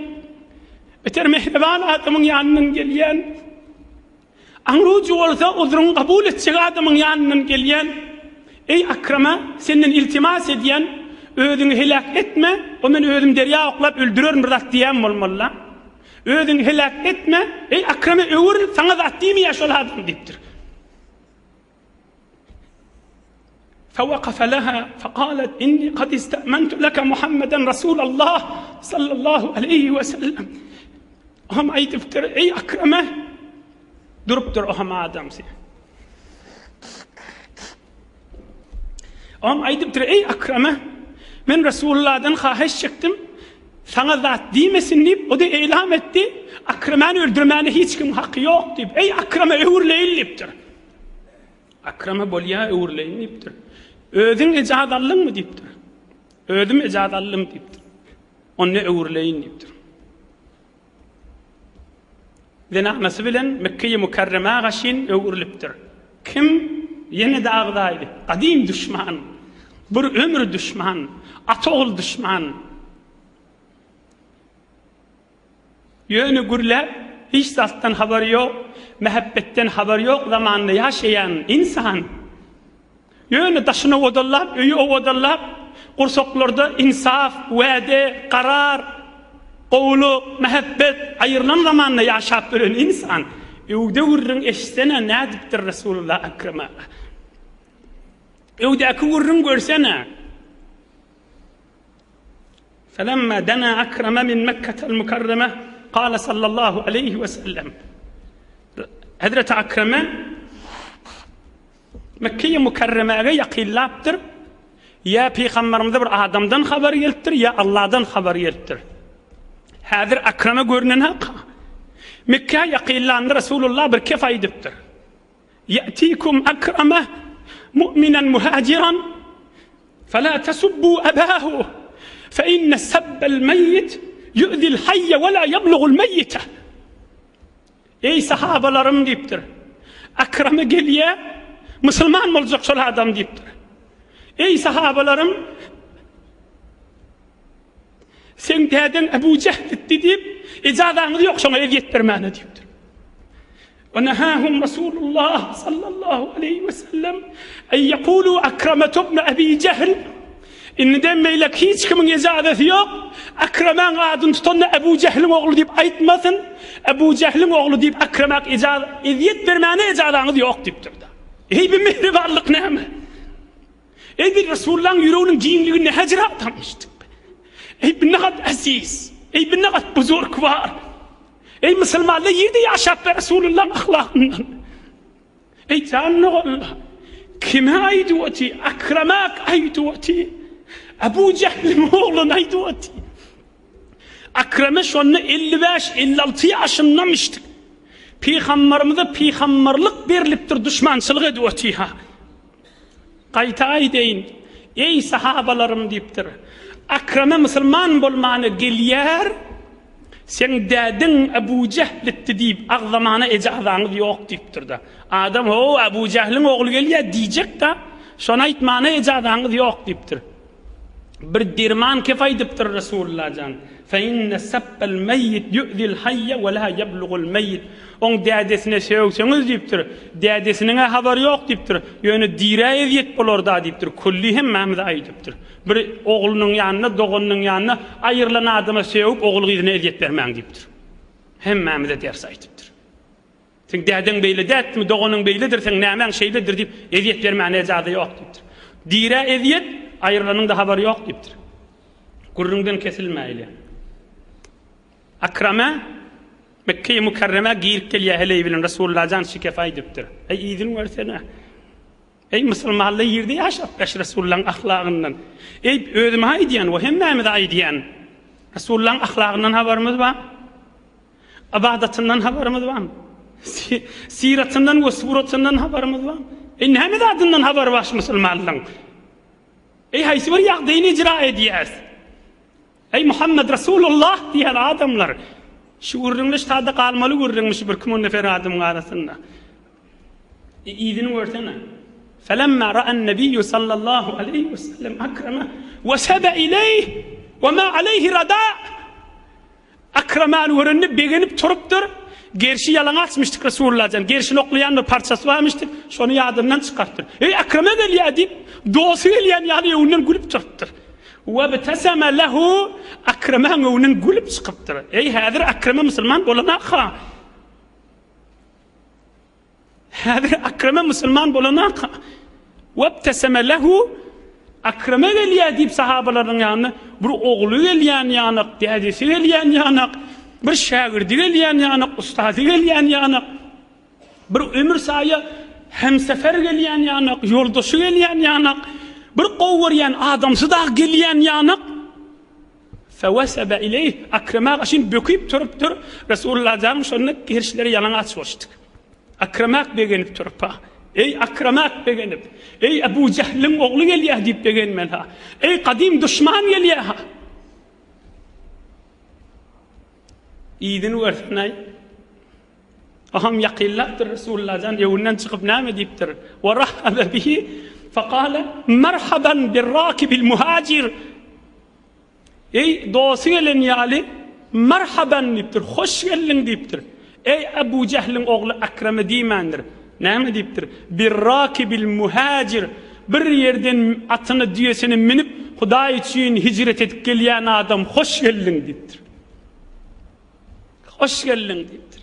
A: beter mähriban adamyň ýanyndan gelýän, aňrujy bolsa uzruňy kabul etjek adamyň ýanyndan gelýän, eý, Akrama, senden iltimas edýän, özüňi heläk etme, o men özüm derýa oklap öldürerin bir zat diýýän bolmaly-la. Özüňi heläk etme, eý, Akrama, öwüril, saňa zat diýmeýär şol adam diýipdir. فوقف لها فقالت إني قد استأمنت لك محمدا رسول الله صلى الله عليه وسلم Oham aýdypdyr, eý Akrama, durupdyr oham adamsy. Oham aýdypdyr, eý Akrama, men Resulullahdan haýyş çekdim, saňa zat diýmesin diýip, o-da eýlam etdi, Akramany öldürmäne hiç kim haky ýok diýip, eý Akrama öwrüleýin diýipdir. Akrama bolýa öwrüleýin diýipdir. Özüň ejaz aldyňmy diýipdir. Özüm ejaz aldym diýipdir. Onda öwrüleýin diýipdir. Zenanasy bilen Mekkeýi Mükerremä gaşyn öwrülipdir. Kim? Ýene-de agzaýly. Gadym duşman. Bir ömür duşman. Ata-ogul duşman. Ýöne gürläp, hiç zatdan habary ýok, mähebbetden habary ýok zamanda ýaşaýan ynsan. Ýöne daşyny owadanlap, öýi owadanlap, gursaklarda ynsaf, wäde, karar, gowulyk, mähebbet aýrylan zamanda ýaşap ýören ynsan. Öwde gürrüň eşitsene nädipdir Resulullah Ekrem aga. Öwdäki gürrüň görsene. Felemma dena Akrama min Mekketel Mukarreme kale sallallahu aleyhi ve sellem. Hazreti Akrama Mekke'ye Mukarreme'ye ýakynlapdyr. Ýa pygamberimize bir adamdan habar gelipdir, ýa Allahdan habar gelipdir. Häzir Akrama görünen hak. Mekke'ye ýakynlanda Resulullah bir kef aýdypdyr. Ýatikum Akrama mu'minen muhajiran Fela tesubbu ebahu fe inne sebbel meýit ýu'zil haýýe we la ýeblugul meýite. Eý sahabalarym diýipdir. Akrama gelýä, musulman boljak şol adam diýipdir. Eý sahabalarym, seň dädeň Ebu Jehl etdi diýip, ejazaňyz ýok şoňa ezýet bermäne diýipdir. Ve nehâhum Resulullah sallallahu aleyhi ve sellem en yekûlû Akremetu ibn Ebi Jehl Indiden beýlek hiç kimiň ejazasy ýok, Akremaň adyny tutanda Ebu Jehliň ogly diýip aýtmasyn, Ebu Jehliň ogly diýip Akremak ejaz ezýet bermäne ejazaňyz ýok diýipdir. Eý bi mehribanlyk näme? Eý bi Resulullahyň ýüreginiň giňligi näjür adamyşdyk. Eý bi nagat aziz, eý bi nagat buzurgwar. Eý musulmanlar ýerde ýaşap be Resulullahyň ahlakyndan. Eý jan doganlar, kime aýdyp oty? Akramak aýdyp oty. Abu Jehliň ogluny aýdyp oty. Akrame şonda 55-56 ýaşyndamışdyk. Pygamberimize pygamberlik berlipdir duşmançylyk edip oty ha. Gaýta aýdaýyn, eý sahabalarym diýipdir. Akrame musulman bolmana gelýär. Seň dädeň Ebu Jähl etdi diýip agzamana ejazaňyz ýok diýipdir-de. Adam ho Ebu Jähliň ogly gelýär diýjek-de, şony aýtmana ejazaňyz ýok diýipdir. Bir derman kef aýdypdyr Resulullah jan. Fe inne sebbel meýýit ýu'zil haýýe we la ýeblugul meýýit. Oň dädesine sögseňiz diýipdir, dädesiniň-ä habary ýok diýipdir, ýöne dirä ezýet bolar-da diýipdir, külli hemmämize aýdypdyr. Bir oglunyň ýanynda, doganynyň ýanynda aýrylan adama sögüp ogul-gyzyna ezýet bermäň diýipdir. Hemmämize ders aýdypdyr. Seň dädeň beýle dätdimi, doganyň beýledir, seň nämäň şeýledir diýip, ezýet bermäne ejaza ýok diýipdir. Dirä ezýet, aýrylanyň-da habary ýok diýipdir. Gürrüňden kesilmäýli. Akrama Mekge-i Mükerremä girip gelýär heleý bilen Resulullah jan şikef aýdypdyr. Eý yzyny görsene. Eý musulmanlar ýerde ýaşap bäş Resulullahyň ahlagyndan. Eý özüme aýdýan we hemmämize aýdýan. Resulullahyň ahlagyndan habarymyz bar. Ybadatyndan habarymyz barmy? Syratyndan we suratyndan habarymyz barmy? Eý näme zadyndan habary bar şu musulmanlaryň? Eý haýsy bir ýagdaýyny icra edýäs? Eý Muhammed Resulullah diýen adamlar şu gürrüňde sada galmaly gürrüňmiş bir kim on nefer adamyň arasynda. E, yzyny görsene. Felemma ra'an nabiyyu sallallahu aleyhi ve sellem akrama ve sebe ileyh ve ma aleyhi rada. Akramany görende begenip turupdyr. Gerşi ýalaňaçmyşdyk Resulullah jan. Gerşini oklaýan bir parçasy barmyşdyk. Şony ýadyndan çykarypdyr. Eý Akrama gelýär diýip, dosty gelýän ýaly öňünden gülüp turupdyr. Webteseme lehu Akramaň öňünden gülüp çykypdyr. Eý häzir Akrama musulman bolanaka. Häzir Akrama musulman bolanaka. Webteseme lehu Akrama gelýär diýip sahabalarynyň ýanyna bir ogly gelýän ýanak, dädesi gelýän ýanak, bir şägirdi gelýän ýanak, ustazy gelýän ýanak, bir ömür saýa hemsefer gelýän ýanak, ýoldaşy gelýän ýanak, bir gowy görýän adamsy dagy gelýän ýanak. Fewesebe ileýh, Akrama gaşyn böküp turupdyr, Resulullah janyň şonda gerşleri ýalaňaç boluşdyk. Akramak begenip turup-ha. Eý, Akramak begenip, Eý, Ebu Jähliň ogly gelýär diýip begenmeli-ha. Eý, gadym duşman gelýär-ha. Yzyny görsen-aý. Oham ýakynlapdyr Resulullah jan öwünden çykyp näme diýipdir? Wa rahaba bihi faqala marhaban birrakibil muhajir. Eý, dosty gelen ýaly, Marhaban diýipdir, hoş geldiň diýipdir. Eý, Abu Jähliň ogly Akrama diýmändir. Näme diýipdir? Birrakibil muhajir, bir ýerden atyna, düýesine münüp, Hudaý üçin hijret edip gelýän adam, hoş geldiň diýipdir. Hoş geldiň diýipdir.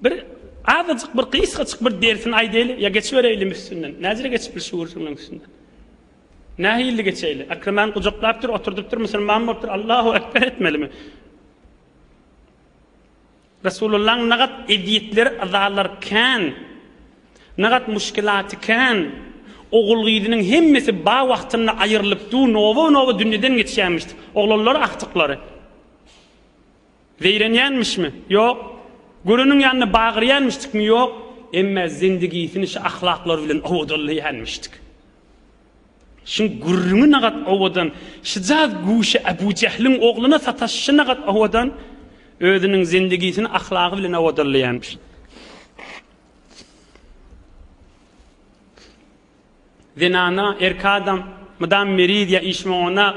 A: Bir azajyk bir gysgajyk bir dersini aýdaýly ýa geçibereýlim üstünden. Näjere geçip bilşi gürrüňiň üstünden. Nähili geçeýli? Akramany gujaklapdyr, oturdypdyr, musulman bolupdyr. Allahu ekber etmelimi? Resulullahyň nagat ezýetleri, yzalary kän. Nagat muşkilaty kän. Ogul-gyzynyň hemmesi ba wagtynda aýrylyp du, nowa-nowa dünýeden geçýärmişdik. Oglanlary, agtyklary. Zeýrenýänmişmi? Ýok. Göreniň ýanynda bagyrýanmişdikmi? Ýok. Emme zindigisini şu ahlaklary bilen owadanlaýanmişdik. Şuň gürrüňi nagat owadan, şyjaz guşy Ebu Jähliň ogluna sataşyşy nagat owadan, özüniň zindigisini ahlagy bilen owadanlaýanmyş. Zenana, erkek adam mydam meriz ýa iş moňanak,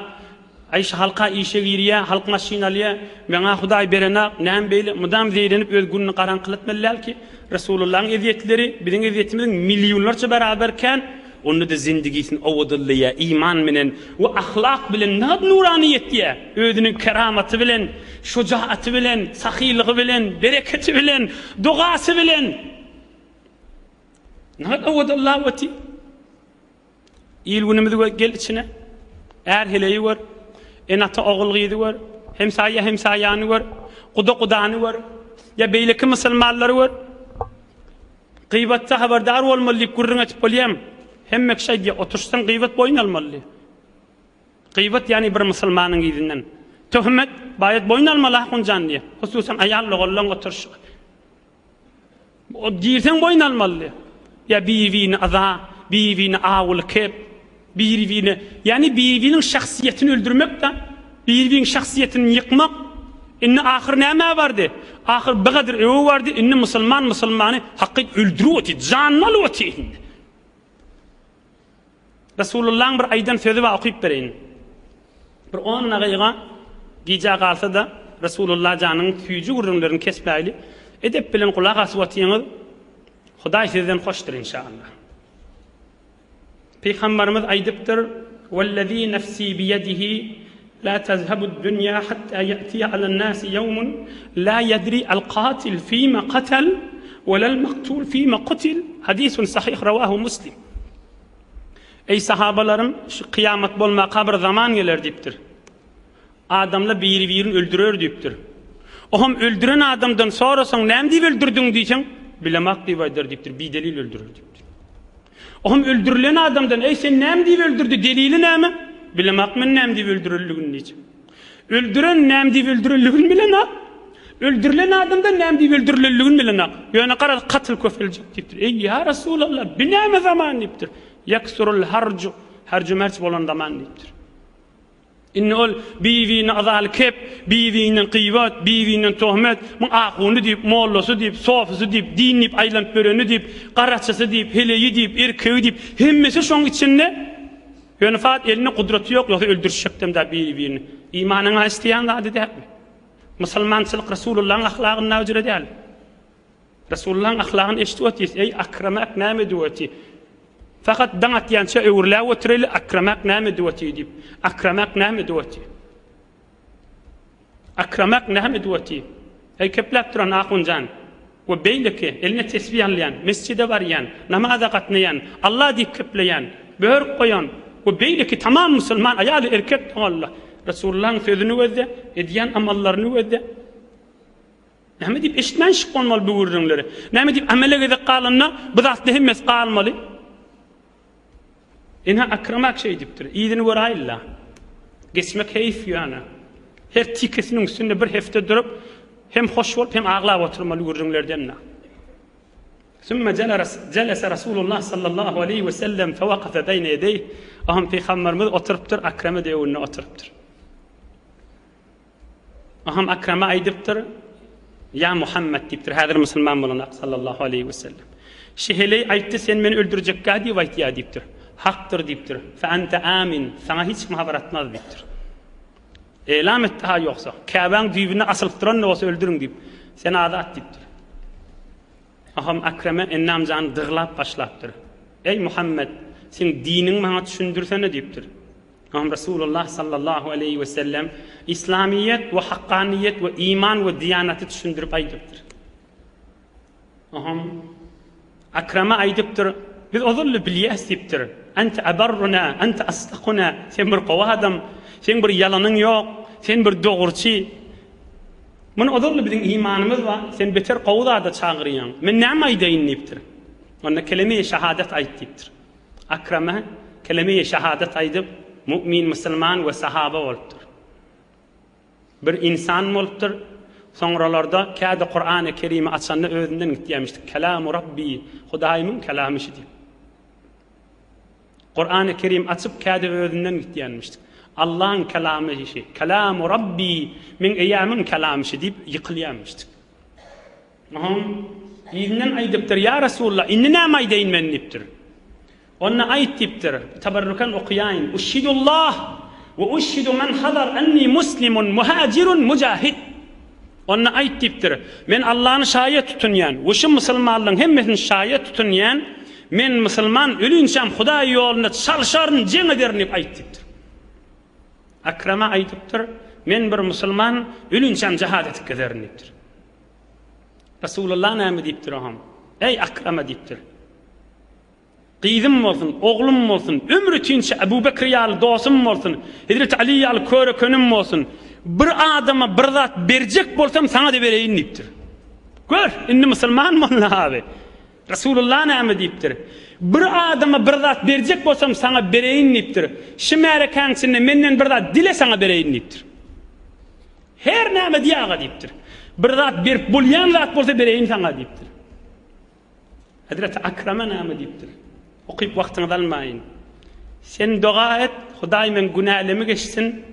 A: aý şu halka işe girýä, halk maşyn alýa, meňa Hudaý berenak, näme beýle, mydam zeýrenip öz gününi garaňkylatmaly däl ki, Resulullahyň ezýetleri biziň ezýetimiziň millionlarça beraber kän, onda-da zindigisini owadanlaýa iman menen we ahlak bilen nagt nurana ýetýä, özüniň keramaty bilen, şujaaty bilen, sahylygy bilen, bereketi bilen, dogasy bilen. Nagt owadanlap otyr. Il-günümizi gör, gel içine. Är-heleýi gör. Ene-ata ogul-gyzy gör. Hemsaýa hemsaýany gör. Guda-gudany gör. Ýa beýleki musulmanlary gör. Gybatda habardar bolmaly diýip gürrüň etip bolýarmy? Hemme kişi aýdýar, oturyşsaň gybat boýun almaly diýip. Gybat ýagny bir musulmanyň yzyndan. Töhmet, baýat boýun almaly ahunjan diýip. Hususan aýal-ogallaň oturyşygy. O girseň boýun almaly. Ýa bir-birini yza, bir-birini awuly kep, bir-birini, ýagny bir-biriniň şahsyýetini öldürmek-de, bir-biriniň şahsyýetini ýykmak. Indi ahyr nämä bardy? Ahyr bir gadyr öwe bardy, indi musulman musulmany hakyt öldürip otyr, janyny alyp otyr indi. Resulullahyň bir aýdan sözi bar okyp bereýin. Bir on dagyga gijä galsa-da Resulullah janyň süýji gürrüňlerini kesmäýli. Edep bilen gulak asyp otyňyz. Hudaý sizden hoşdur inşallah. Pygambarymyz aýdypdyr, Wellezî nefsî biýedihi lâ tezhebud-dunýâ hattâ ýe'tiye alen-nâsi ýewmun lâ ýedrî el-katil fîme katel we lel-maktul fîme kutil, Hadisun sahih rawâhu Muslim. Eý sahabalarym, şu kyýamat bolmaka bir zaman geler diýipdir. Adamlar biri-birini öldürer diýipdir. Oham öldüren adamdan sorasaň näme diýip öldürdiň diýseň, bilemak diýip aýdar diýipdir, bidelil öldürer diýipdir. Oham öldürilen adamdan eý sen näme diýip öldürdi, delili näme? Bilemak men näme diýip öldürildigini diýjek. Öldüren näme diýip öldürildigini bilenak. Öldürilen adamdan näme diýip öldürilenligini bilenak. Ýöne garaz katyl köpeljek diýipdir. Eý ýa Resulallah, bi näme zaman diýipdir. Ýeksurul harju, harju-merç bolan zaman diýipdir. Indi ol bir-birine yzaly kep, bir-birinden gybat, bir-birinden tohmet, muň ahuny diýip, mollasy diýip, sofysy diýip, din diýip aýlanyp ýöreni diýip, garaçysy diýip, heleýi diýip, erkegi diýip, hemmesi şoň içinde. Ýöne fat elinde gudraty ýok, ýogsa öldürişjekdem däl biri-birini. Imanyň-a isleýän zady dälmi? Musulmançylyk Resulullahyň ahlagynda öjre däl. Resulullahyň ahlagyny eşidip otyrys, eý Akramak näme edip otyr? Fakat daň atýança öwrüläp otyraýly, Akramak näme edip otyr diýip. Akramak näme edip otyr? Akramak näme edip otyr? Eý kepläp duran ahunjan we beýleki eline tesbih alýan, mesjide barýan, namaza gatnaýan, Allah diýip kepleýän, börük goýan we beýleki tamam musulman aýaly erkek doganlar Resulullahyň sözüni gözle, edýän amallaryny gözle. Näme diýip eşitmän şyk bolmaly bu gürrüňleri? Näme diýip amele gezek galanda bu zatda hemmesi galmaly? Ine Akramak şeý diýipdir. Yzyny göräýilla. Geçmek heýf ýöne. Her tikesiniň üstünde bir hepde durup hem hoş bolup hem aglap oturmaly gürrüňlerden-de. Sümme jelese Rasulullah sallallahu aleýhi we sellem fewakafe beýne ýedeýh. Aham pygamberimiz oturypdyr, Akrama de öňünde oturypdyr. Aham Akrama aýdypdyr, Ýa Muhammet diýipdir, häzir musulman bolanak sallallahu aleýhi we sellem. Şi heleý aýtdy, sen meni öldürjekkä diýip aýtýar diýipdir. Hakdyr diýipdir. Fe ente amin, saňa hiç kim habar atmaz diýipdir. Elam etdi ha ýogsa, Käbäň düýbünde asylyp duran-da bolsa öldüriň diýip. Sen azat diýipdir. Aham Akrama ennam jany dyglap başlapdyr. Eý Muhammet, seň diniňi maňa düşündirsene diýipdir. Oňa Resulullah sallallahu aleýhi we sellem Islamyýet we hakkanyýet we iman we diýanaty düşündirip aýdypdyr. Oňa Akrama aýdypdyr, biz ozal-da bilýäs diýipdir. Ente abarruna, ente asdakuna, sen bir gowy adam, seň bir ýalanyň ýok, sen bir dogruçy. Muny ozal-da biziň imanymyz bar, sen beter gowy zada çagyrýaň. Men näme aýdaýyn diýipdir. Onda keleme-i şahadat aýt diýipdir. Akrama keleme-i şahadat aýdyp, mu'min, musulman we sahaba bolupdyr. Bir insan bolupdyr. Soňralarda käde Kurany Kerimi açanda özünden gitýärmişdi. Kelamu Rabbi, Hudaýymyň kelamy şu diýip. Kurany Kerim açyp käde özünden gitýärmişdi. Allahyň kelamy şu. Kelamu Rabbi, meň eýämiň kelamy şu diýip ýykylýarmyşdy. Oňam yzyndan aýdypdyr, Ýa Resulallah, indi näme aýdaýyn men diýipdir. Onda aýt diýipdir, tabarrukan okaýaýyn, Uşhidullah we uşhidu men hazar enni muslimun muhajirun mujahid. Onda aýt diýipdir, men Allany şaýat tutunýan we şu musulmanlaryň hemmesini şaýat tutunýan, men musulman ölinçäm Hudaý ýolunda çalşaryn, jeň ederin diýip aýt diýipdir. Akrama aýdypdyr, Men bir musulman, ölinçäm jihad edip gezerin diýipdir. Resulullah näme diýipdir oňa? Eý Akrama diýipdir. Gyzym bolsun, oglum bolsun, ömür ötinçe Ebu Bekr ýaly dostum bolsun, Hezreti Ali ýaly körekenim bolsun, bir adama bir zat berjek bolsam saňa-da bereýin diýipdir. Gör, indi musulman boldy abi. Resulullah näme diýipdir? Bir adama bir zat berjek bolsam saňa bereýin diýipdir. Şu märekäň içinde menden bir zat dile saňa bereýin diýipdir. Her näme diý aga diýipdir. Bir zat berip bolýan zat bolsa bereýin saňa diýipdir. Hezreti Akrama näme diýipdir? Okyp wagtyňyzy almaýyn. Sen doga et, Hudaý meň günälemi geçsin.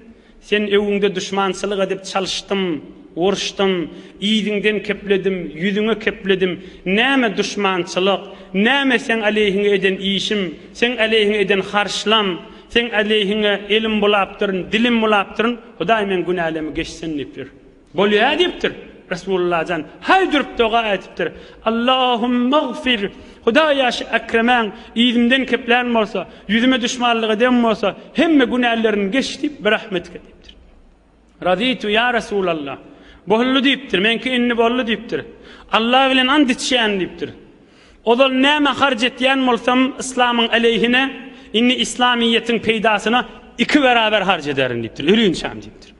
A: Sen öwüňde duşmançylyk edip çalyşdym. Uruşdym, yzyňdan kepledim, ýüzüňe kepledim, näme duşmançylyk, näme seň aleýhiňe eden işim, seň aleýhiňe eden harçlam, seň aleýhiňe elim bulapdyryn, dilim bulapdyryn, Hudaý meň günälemi geçsin diýipdir. Bolýa diýipdir. Resulullah jan haý durup doga edipdir. Allahumagfir, Hudaýa şu Ekremäň yzymdan keplän bolsa, ýüzüme duşmanlyk eden bolsa, hemme günälerini geç diýip, birahmetike diýipdir. Razytu ýa Resulallah. Boldy diýipdir, meňki indi boldy diýipdir. Allah bilen ant içýän diýipdir. Ozal näme harç etýän bolsam yslamyň aleýhine, indi yslamyýetiň peýdasyna iki beraber harç ederin diýipdir, ölinçäm diýipdir.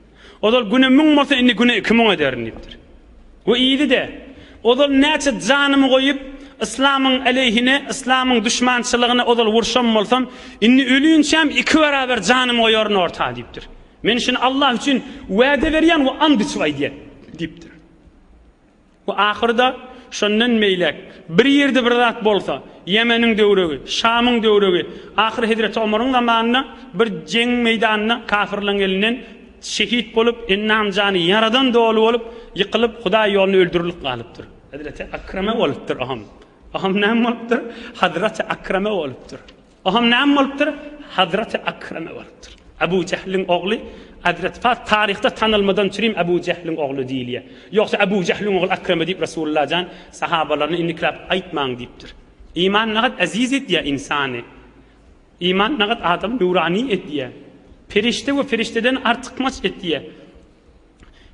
A: Ozal güne müň bolsa indi güne 2000 ederin diýipdir. We yzy-de, ozal näçe janymy goýup, yslamyň aleýhine, yslamyň duşmançylygyna ozal urşan bolsam, indi ölinçäm iki beraber janymy goýaryn orta diýipdir. Men şuny Allah üçin wada berýän we and içip aýdýan diýipdir. We ahyrda şondan meýläk bir ýerde bir zat bolsa, Ýemeniň döwregi, Şamyň döwregi, ahyr Hezreti Omaryň zamanynda bir jeň meýdanynda kafirleň elinden şehit bolup, endam jany ýaradan doly bolup, ýykylyp, Hudaý ýolunda öldürilip galypdyr. Hezreti Akrame bolupdyr oham. Oham näme bolupdyr? Hazreti Akrame bolupdyr. Oňam näme bolupdyr? Hazreti Akreme bolupdyr. Abu Jähliň ogly Hazreti Fat taryhda tanalmadan çürim Abu Jähliň ogly diýilýär. Ýogsa Abu Jähliň ogly Akreme diýip Resulullah jan sahabalaryna indikiläp aýtmaň diýipdir. Iman nagat eziz edýär ynsany. Iman nagat adamy nurani edýär. Perişde we perişdeden artykmaç edýär.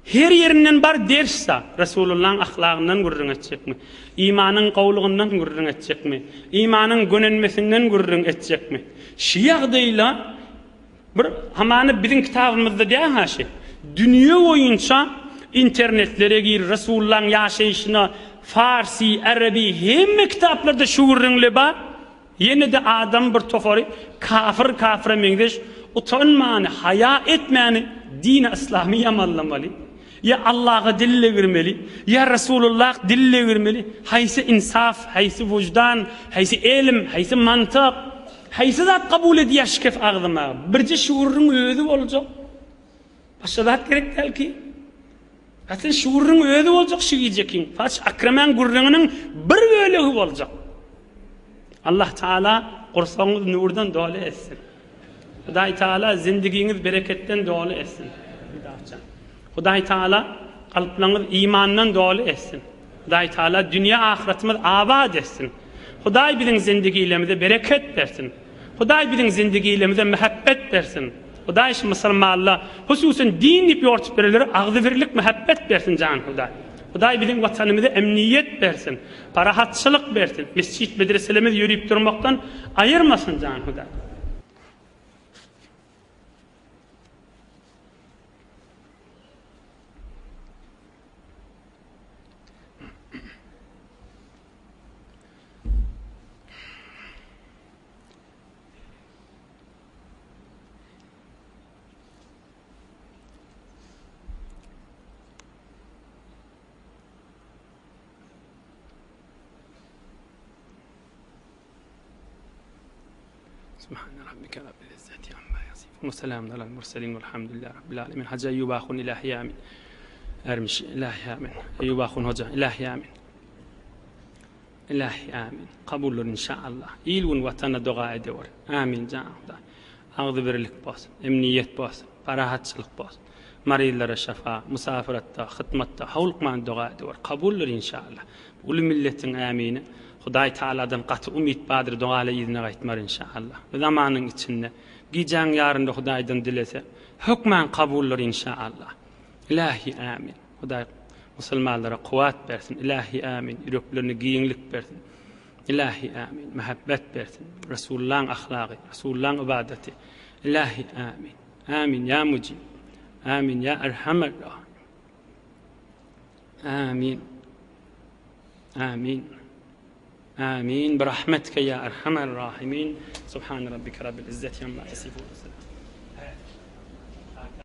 A: Her ýerinden bar ders-da, Resulullahyň ahlagyndan gürrüň etjekmi? Imanyň gowlugyndan gürrüň etjekmi? Imanyň gönenmesinden gürrüň etjekmi? Şi ýagdaýla bir hamana biziň kitabymyzda däl-ha şi. Dünýe boýunça internetlere gir, Resulullahyň ýaşaýşyna farsi, arabi hemme kitaplarda şu gürrüňle bar. Ýene-de adam bir topary kafir kafire meňzeş utanmany haýa etmäni dini yslamy ýamanlamaly ýa Allaha dil degirmeli ýa Resulullah dil degirmeli haýsy insaf haýsy wujdan haýsy elm haýsy mantyk haýsy zat kabul edýär şikes agzyma birje şu gürrüň özi boljak başga zat gerek däl ki. Asyl şu gürrüň özi boljak şu gijekiň. Faç Akremäň gürrüňiniň bir bölegi boljak. Allah Taala gursagyňyz nurdan doly etsin. Hudaý Taala zindigiňiz bereketden doly etsin. Hudaý Taala kalplaryňyz imandan doly etsin. Hudaý Taala dünýä ahyretimiz abat etsin. Hudaý biziň zindigilerimize bereket bersin. Hudaý biziň zindigilerimize mähebbet bersin. Hudaý şu musulmanla, hususan din diýip ýortup berenlere agzybirlik, mähebbet bersin jan Hudaý. Hudaý biziň watanymyza emniýet bersin, parahatçylyk bersin, mesjit medreselerimiz ýörüp durmakdan aýyrmasyn jan Hudaý. Subhane rabbike rabbil izzeti amma yasifun we selamun alel murselin velhamdülillahi rabbil alemin. Hacı Eyyub Ahun ilahi amin. Ermiş ilahi amin. Eyyub Ahun hoca ilahi amin. Ilahi amin. Kabuldyr inşaallah. Il gün watana doga edewer. Amin jan Hudaý. Agzybirlik bolsun, emniýet bolsun, parahatçylyk bolsun. Maryzlara şafa, musafiratda, hytmatda howlukman doga edewer. Kabuldyr inşaallah. Uly milletiň ämini Hudaý Taaladan gaty umyt bardyr dogaly yzyna gaýtmar inşaallah. Bu zamanyň içinde gijäň ýarynda Hudaýdan dilese hökman kabuldyr inşaallah. Ilahi amin. Hudaý musulmanlara kuwwat bersin. Ilahi amin. Ýüreklerine giňlik bersin. Ilahi amin. Mähebbet bersin. Resulullahyň ahlagy, Resulullahyň ybadaty. Ilahi amin. Amin ýa mujib. Amin ýa erhamer rahimin. Amin. Amin. Amin. Bi rahmetike ýa erhamer rahimin. Subhan rabbike rabbil izzeti amma yasifun.